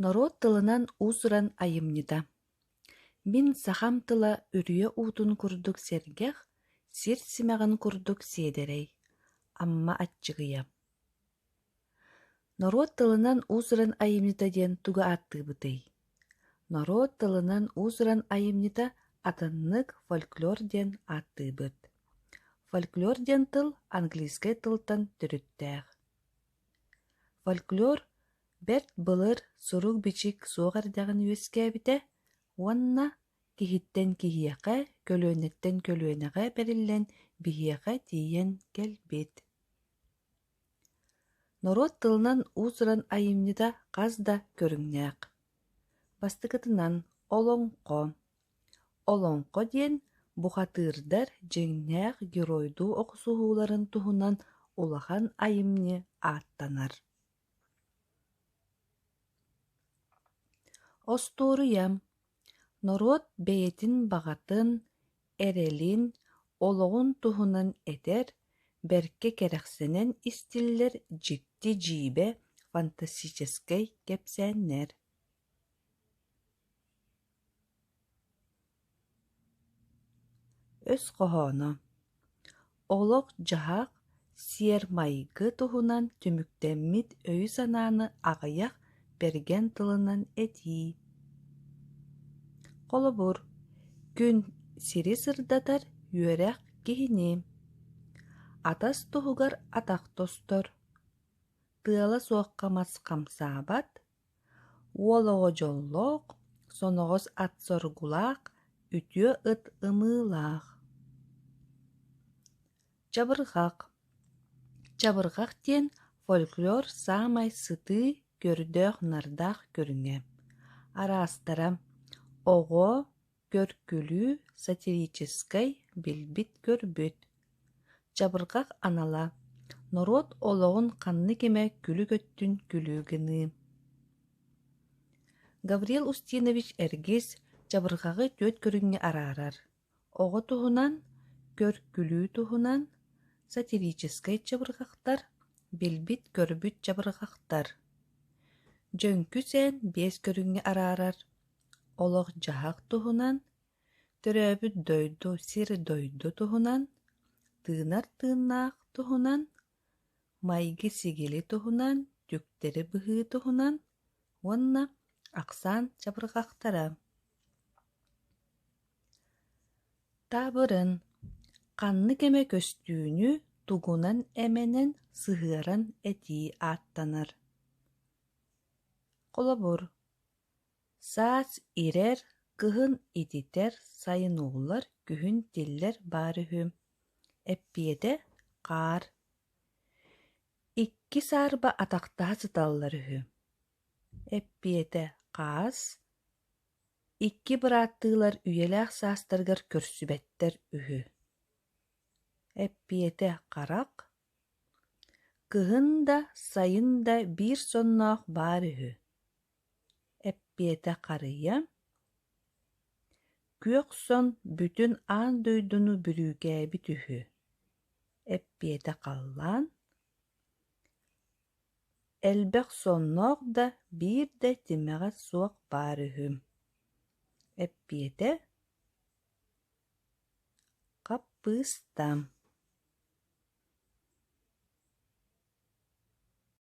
Норуот тылынан уус-уран айымньыта Мин сахам тыла үрүйэ уутун курдук сэргэх, сир симэҕин курдук сиэдэрэй, Амма Аччыгыйа Норуот тылынан уус-уран айымньыта диэн тугу ааттыыбытый? Норуот тылынан уус-уран айымньыта атыннык фольклор диэн ааттыыбыт. Фольклор диэн тыл английскай тылтан төрүттээх. Фольклор бэрт былыр сурук-бичик суох эрдэҕинэ үөскээбитэ уонна киһиттэн киһиэхэ, көлүөнэттэн көлүөнэҕэ бэриллэн биһиэхэ тиийэн кэлбит. Норуот тылынан уус-уран айымньыта хас да көрүҥнээх. Бастакытынан, олоҥхо. Олоҥхо диэн бухатыырдар дьиҥнээх геройдуу охсуһууларын туһунан улахан айымньы ааттанар. Остуоруйа норуот бэйэтин баҕатын, эрэлин, олоҕун туһунан этэр, бэркэ кэрэхсэнэн истиллэр дьикти-дьиибэ фантастическай кэпсээннэр. Өс хоһооно: Олох-дьаһах, сиэр-майгы туһунан түмүктэммит өйү-санааны аҕыйах бэргэн тылынан этии. Холобур, күн сири сырдатар, үөрэх киһини. Атас туһугар атах тостор. Тыала суохха мас хамсаабат, Уол оҕо дьоллоох, соноҕос ат соргулаах, үтүө ыт ымыылаах. Чабырҕах Чабырҕах диэн фольклор саамай сытыы, көрдөөх-нардаах көрүҥэ. Араастара: оҕо, көр-күлүү, сатирическай, билбит-көрбүт. Чабырҕах анала: норуот олоҕун ханнык эмэ күлүк өттүн күлүү гыныы. Гаврил Устинович Эргис чабырҕаҕы түөрт көрүҥҥэ араарар: оҕо туһунан, көр-күлүү туһунан, сатирическай чабырҕахтар, билбит-көрбүт чабырҕахтар. Дьөҥкү Сээн биэс көрүҥҥэ араарар: олох-дьаһах туһунан, төрөөбүт дойду, сир-дойду туһунан, тыынар тыыннаах туһунан, майгы-сигили туһунан, түктэри быһыы туһунан уонна ахсаан чабырҕахтара. Таабырын ханнык эмэ көстүүнү тугунан эмэнэн сыһыаран этии ааттанар. Холобур, Саас ирэр, кыһын ититэр, сайын ууллар, күһүн тиллэр баар үһү Эппиэтэ: хаар Икки саарба атахтаһа сыталлар үһү Эппиэтэ: хаас Икки бырааттыылар үйэлээх саастарыгар көрсүбэттэр үһү Эппиэтэ: харах Кыһын да, сайын да биир сонноох баар үһү Эппиэтэ харыйа, күөх сон бүтүн аан дойдуну бүрүүкээбит үһү Эппиэтэ халлаан, элбэх сонноох да биир да тимэҕэ суох баар үһү Эппиэтэ хаппыыста.